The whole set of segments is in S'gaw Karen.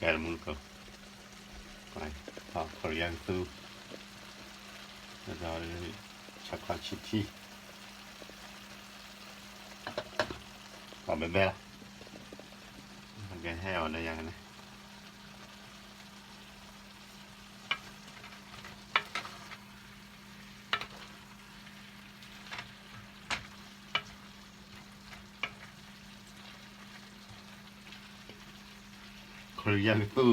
ကဲတမူတကိး, ခီရံယါကသူ, ဒီး ဆၣ်ခီဆံထံ, ပှၤဘဲဘဲလီၤ, ကဟဲအီၤဒီးယၤန့ၣ် ခီရံယါကသူ,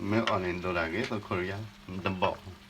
မ့ၢ်အီၤန့ၣ်ဒိးဒၣ်က့ၤသိးခီရံယါ, တဘီၣ်